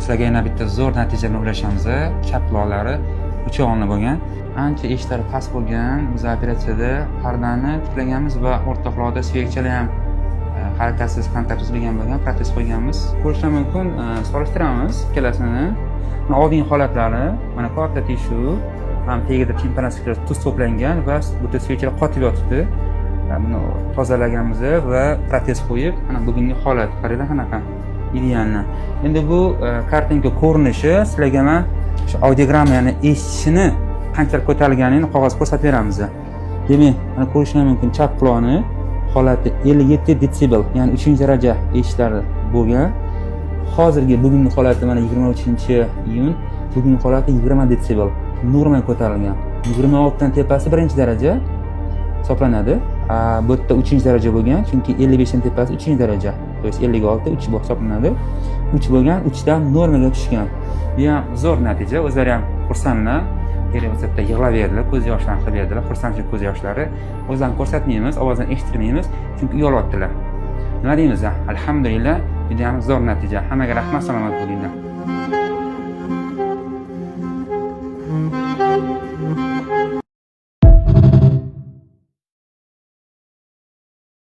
Sizlarga yana bitta zo'r natija bilan ulashamiz. Chap quloqlari uchog'ini bo'lgan. Ancha eshitlari past bo'lgan. Biz operatsiyada pardani tiklaganmiz va o'rta quloqda suyakchalar ham harakatsiz, kontakt buzilgan bo'lgan, protez qo'yganmiz. Ko'rishlar mumkin, solishtiramiz ikkalasini. Mana oldingi holatlari, mana katta teshuv, ham tagida timpanastiklar tuz to'plangan va butun suyakchalar qotib yotibdi. Buni tozalaganmiz va protez qo'yib, mana bugungi holat qaranglar qanaqa idealni. Endi bu kartinka ko'rinishi sizlarga man shu audiogramma, ya'ni eshitishini qanchalik ko'tarilganini qog'oz ko'rsatib beramiz. Demak, mana ko'rishlar mumkin, chap quloqni holati 57 detsibel, ya'ni 3-daraja eshitishlari bo'lgan. Hozirgi bugungi holati mana 23-iyun, bugungi holati 20 detsibel, norma ko'tarilgan. 26 dan tepasi 1-daraja hisoblanadi. Bu yerda 3-daraja bo'lgan, chunki 55 dan tepasi 3-daraja. То есть 56 3 bo'lib hisoblanadi. 3 bo'lgan, 3 dan normaga tushgan. Bu ham zo'r natija, o'zlari ham xursandlar. Kerak bo'lsa bitta yig'lab berdilar, ko'z yoshlarini qilib berdilar, xursandchilik ko'z yoshlari. O'zlarini ko'rsatmaymiz, ovozini eshittirmaymiz, chunki uyalyaptilar. Nima deymiz? Alhamdulillah, juda ham zo'r natija. Hammaga rahmat, salomat bo'linglar.